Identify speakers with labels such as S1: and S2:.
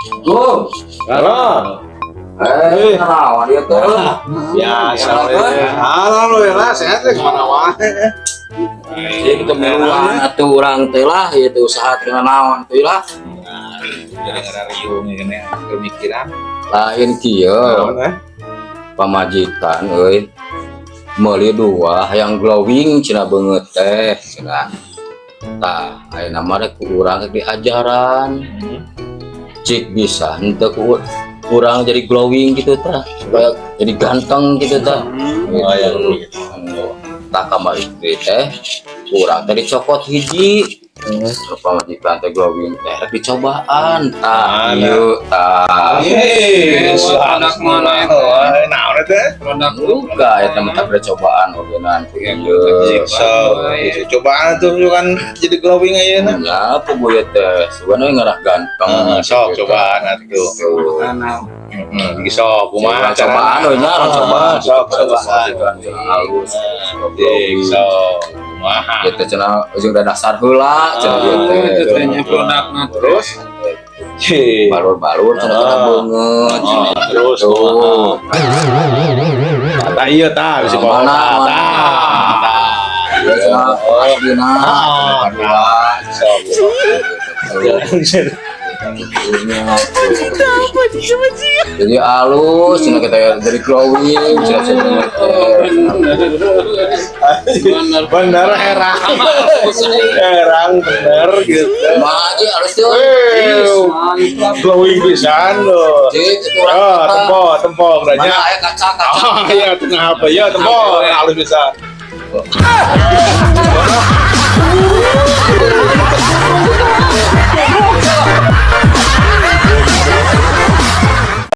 S1: Tuh.
S2: Halo.
S1: Eh, naon ieu teh?
S2: Biasa we. Halo ya lah, sehat teh kemana wae.
S1: Jadi kita miluan atuh urang teh lah ieu teh usaha teh naon teh lah.
S2: Jadi ngarariung ini pemikiran.
S1: Lain kieu.
S2: Naon eh?
S1: Pamajikan euy. Meuli dua yang glowing cenah beungeut teh cenah. Tah, ayeuna mah rek ku urang rek diajaran. Cik bisa henteu ku urang jadi glowing gitu tah, supaya jadi ganteng gitu tah.
S2: Oh ya.
S1: Tah, kamar istri teh urang teh dicokot hiji. Pamajikan teh glowing teh rek dicobaan tah.
S2: Mana?
S1: Ieu tah.
S2: Yes,
S3: Produk mana itu?
S2: Naon teh?
S3: Produk.
S1: Buka eta mah tah cobaan ogenan ku ieu.
S2: So, cobaan tuh kan jadi glowing ayeuna.
S1: Ya, apa gue teh? Sebenarnya ngarah ganteng.
S2: Heeh, sok
S1: gitu.
S2: Cobaan atuh.
S1: Gitu.
S2: Heeh, sok kumaha?
S1: Cobaan we nya, cobaan.
S2: Sok cobaan.
S1: Halus.
S2: Cik, sok kumaha?
S1: Gitu cenah ujung dasar heula cenah ieu teh.
S3: Itu tehnya produkna.
S2: Terus? Cik.
S1: Balur-balur cenah kena beungeut cenah.
S2: Terus
S1: Tuh.
S2: kumaha? Tah, iya tah bisa
S1: Mana,
S2: bawa
S1: mana?
S2: tah. Tah.
S1: Ieu cenah aslina.
S2: Ah,
S1: Dua.
S2: Sok.
S1: Jadi halus cenah kita jadi glowing cenah cenah teh.
S3: Bener.
S2: Bener herang. Herang bener gitu.
S1: Mah aja halus tuh.
S2: Wih,
S3: Mantap.
S2: Glowing pisan loh.
S1: Cik, itu orang
S2: Oh,
S1: kita.
S2: Tempo, tempo
S1: Mana
S2: berarti.
S1: aya kaca kaca.
S2: Oh, iya, tengah apa? Ya, tempo, halus pisan.